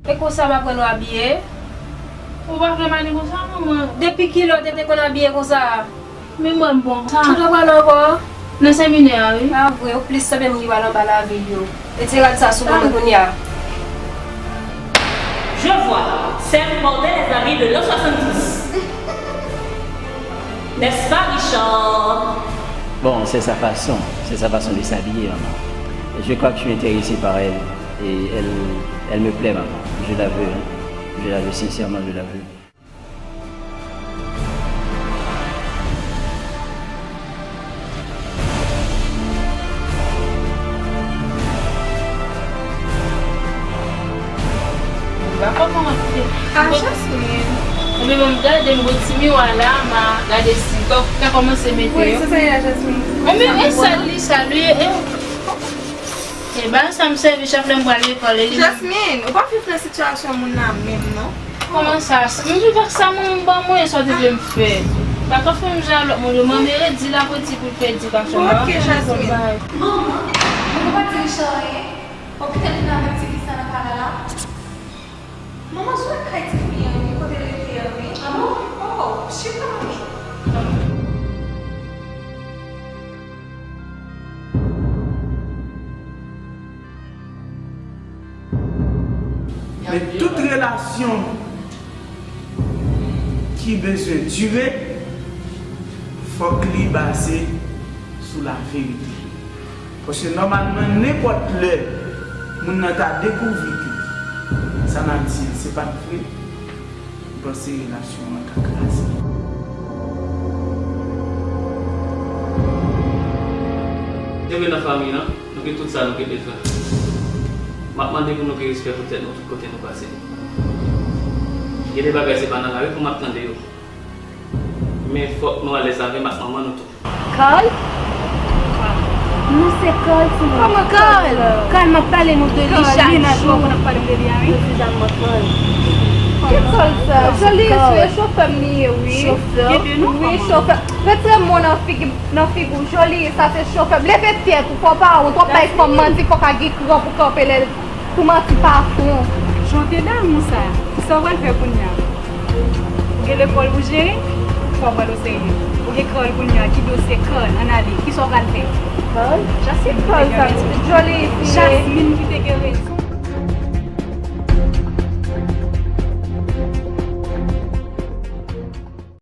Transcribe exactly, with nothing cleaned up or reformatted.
E konsa m aprann w abiye? Ou pa fè m ale konsa, manman. Depi kilè w te, te konn abiye konsa? Men mwen m bon. Kote w prale ankò? Nan seminè a, wi. A vre, ou plis sanble moun ki pral anba lavil yo. Retire rad sa sou kò mwen kounye a. Je vois, c'est un bordel les amis de l'an soixante-dix. N'est-ce pas, Richard? Bon, c'est sa façon, c'est sa façon de s'habiller, maman. Je crois que je suis intéressé par elle et elle, elle me plaît, maman. Je la veux, hein. Je la veux, sincèrement, je la veux. M pa konprann. Ah, Jasmine. Ebyen, bon, m gade m bò ti miwa la, m a gade si kòk ta kòmanse mete yo. Wi, se sa ye a, Jasmine. Ebyen, e sal li, sal li, e, e ba sa m sèvi chak lè m pral lekòl, e li. Jasmine, ou pa fin fè sitiyasyon moun nan menm, non? Kòman sa? M vin ak sa moun ban mwen, sa w te vle m fè? Pa ka fè m jan lòt moun yo. Mwen, m redi l apre ti pou l fè edikasyon l. Ok, Jasmine. Manman, mwen pa di Richard anyen. Bon, petèt vin avèk ti fi sa nan kay la la. Manman, sou kay ti fi an, wi, kote l rete an, wi. Ah bon? Oh, chita, manmi. Men tout relasyon ki bezwen dire, fòk li baze sou laverite. Paske nòmalman, nenpòt lè, moun nan ta dekouvri ke sa n ap di an, se pa t vre, m panse relasyon an ka kraze. Kenbe nan fanmi an, nou gen tout sa nou gen bezwen. M ap mande pou nou gen respè pou tèt nou tout kote nou pase. Gen de bagay se pa nan lari pou m ap tande yo. Men fòk nou alèz avè m ak manman nou tou. Carl? Non, se Carl, timoun. Kòman Carl? Carl, m ap pale nou de li chak jou. Carl, Lina, ou konn ap pale m de li a, wi. Yo se zanm mwen, Carl. Ki Carl sa? Jolie, se chofè m li ye, wi. Chofè? Wi, chofè. Retire mo nan figi, nan figi w, Jolie, sa se chofè m. Leve tèt ou, fò w pa wont, w ap bay fanm manti, fò w ka gen kran pou kanpe lè l tou manti pa fon. Jan w te damou sa, sa w pral fè kounye a? Ou gen lekòl pou jere, fò w pran l oserye. Ou gen Carl kounye a, ki dosye Carl, ann ale, kisa w pral fè? Carl? Jasmine ki te gen rezon. Jolie, Jolie ki te gen rezon.